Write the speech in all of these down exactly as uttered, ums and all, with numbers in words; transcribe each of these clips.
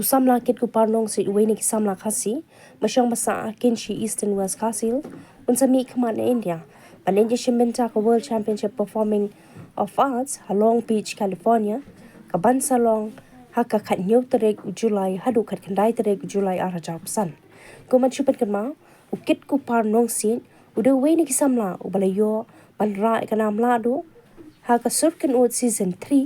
U samla Kitkupar Nongsiej, uwei na ki samla Khasi ba shong ba sah ha Kynshi, Eastern West Khasi Hills, un sa mih khmat na India ban leit ïashim bynta ka World Championship Performing of Arts ha Long Beach, California, kaban sa long ha ka khathynñiew tarik u July haduh khatkhyndai tarik u July ar hajar arphew san. Kum ban shu pynkynmaw, u Kitkupar Nongsiej u dei uwei na ki samla uba la ïoh ban rah ïa ka nam lahduh ha ka sur kynud season three,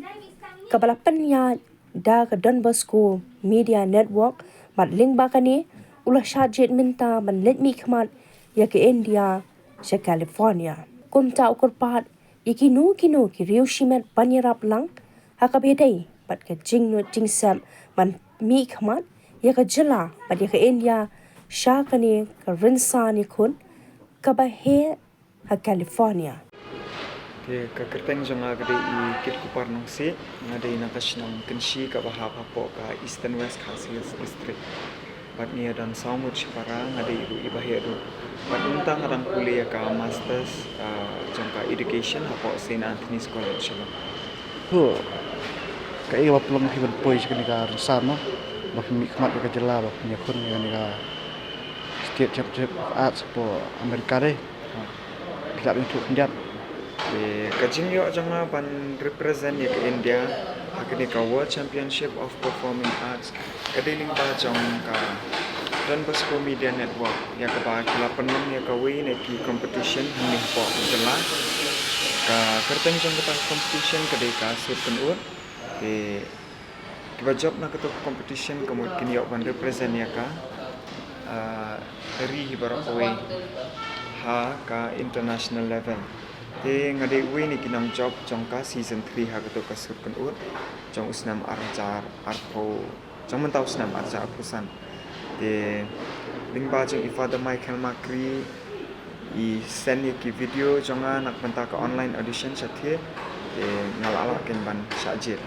kaba la pynïaid da ka Don Bosco Media Network, bad lyngba kane u la shah jied mynta ban leit mih khmat ïa ka India sha California. Kumta u kyrpad ïa kino kino ki riew shimet ban ïarap lang ha kaba ïadei bad ka jingnud jingsep ban mih khmat ïa ka jylla bad ïa ka India sha kane ka rynsan ïakhun kaba heh ha California. Te ka kyrteng jong nga ka dei i Kitkupar Nongsiej, nga dei na ka shnong Kynshi kaba hap hapoh ka Eastern West Khasi Hills District. Bad nga ïa don saw ngut shipara, nga dei ruh iba heh ruh. Bad mynta nga dang pule ïa ka masters, ah, jong ka education hapoh Saint Anthony's College Shillong. Huh. Kaei ba pynlong phi ban poi sha kane ka rynsan, no? Ba phin mih khmat ïa ka jylla, ba phin ïakhun ïa kane ka State Championship of Arts hapoh America de. Phi lah ban ïathuh khyndiat? Te ka jingïoh jong nga ban represent ïa ka India ha kane ka World Championship of Performing Arts ka dei lyngba jong ka Don Bosco Media Network, ïa kaba ki la pynlong ïa kawei na ki competition hangne hapoh ka jylla. Ka kyrteng jong kata ka competition ka dei ka Sur Kynud. Te kiba jop na kato ka competition ka mut kin ïoh ban represent ïa ka, ah, ri hi baroh kawei ha ka international level. Te nga dei uwei na ki nongjop jong ka season three ha kato ka Sur Kynud jong u snem ar hajar arphew, jong mynta u snem ar hajar arphew san. Te lyngba jong i Father Michael Makri i send ïa ki video jong nga na ka bynta ka online audition shathie, te nga la lah kein ban shah jied.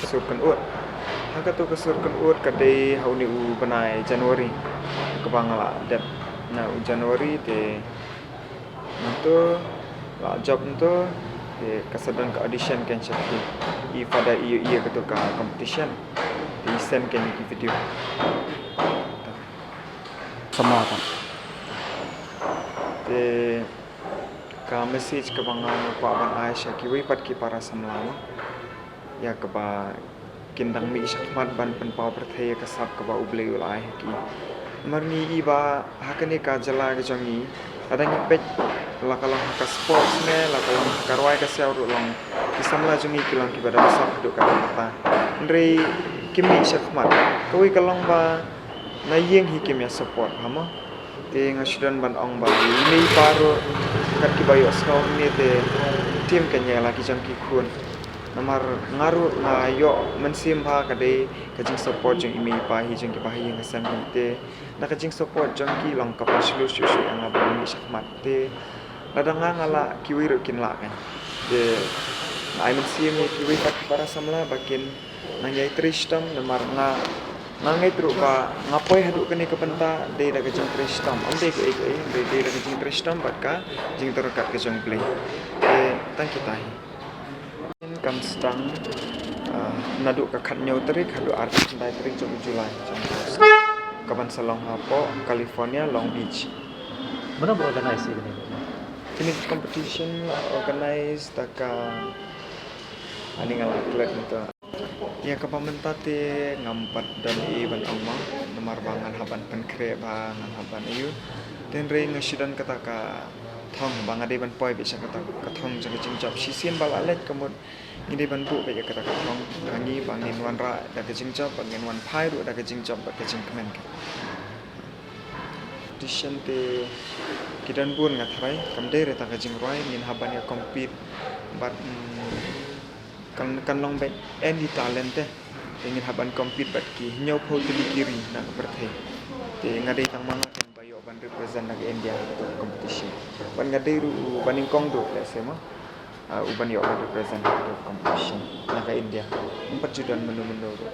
Sur Kynud. Ha kato ka Sur Kynud ka dei ha une u bnai January, kaba nga la dep na u January, te mynta la jop mynta, te ka sa don ka audition kein shathie. I Father i ïohi ïa kato ka competition, te i send kein ïa ki video. Samla pat. Te ka message kaba nga kwah ban ai sha kiwei pat ki para samla, ïa kaba kin dang mih shakhmat ban pynpaw pyrthei ïa ka sap kaba U Blei u la ai ha ki. Namar ngi i ba ha kane ka jylla ka jong ngi, lada ngi peit, la ka long ha ka sports ne, la ka long ha ka rwai ka siaw ruh, long ki samla jong ngi ki long kiba don sap haduh katta katta. Hynrei kim mih shakhmat. Kawei ka long ba na ïing hi kim ïa support, ha mo. Te nga shu don ban ong ba i mei i pa ruh, kat kiba ïohsngew hangne, te tim kein ïa la ki jong ki khun. Namar nga ruh nga ïoh mynsiem bha, ka dei ka jingsupport jong i mei i pa hi, jong kiba ha ïing ha sem hi, te na ka jingsupport jong ki long kaba shlur shuh shuh ïa nga ban mih shakhmat. Te lada nga nga lah, kiwei ruh kin lah kein. Te nga ai mynsiem ïa kiwei pat ki para samla ba kin nang ïai trei shitom, namar nga, nga ngeit ruh ba nga poi haduh kane ka bynta dei da ka jingtrei shitom. Ym dei kaei kaei, dei, dei da ka jingtrei shitom bad ka jingtrei kat ka jong U Blei. Te tang kita hi. Kan sdang, ah, naduh ka khathynñiew tarik haduh ar khatkhyndai tarik jong u July jong u snem, kaban sa long hapoh California, Long Beach. Mano ba organize ïa kane? Kane ka competition la organize da ka, ani nga la klet mynta. Ïa kaba mynta te ngam pat don ei ban ong mo, namar ba ngan hap ban pynkhreh bha, ngan hap ban ïoh. Te hynrei nga shu don kata ka thong ba nga dei ban poi beit sha kata ka thong jong ka jingjop. Shisien ba la leit ka mut ngi dei ban buh beit ïa kata ka thong, ka ngi ba ngin wanrah da ka jingjop, ba ngin wan phai ruh da ka jingjop bad ka jingkmen ka. Audition te ki don bun nga tharai, kam dei re tang ka jingrwai, ngin hap ban ïa compete bad, mm, kan, kan long beit any talent te. Te ngin hap ban compete bad ki hynñiewphew tylli ki ri na ka pyrthei. Te nga dei tang ma nga kein ba ïoh ban represent na ka India ha kato ka competition. Bad nga dei ruh u ba nyngkong duh, lehse mo, ah, u ban ïoh ban represent ha kato ka competition na ka India. Ym pat ju don mynno mynno ruh.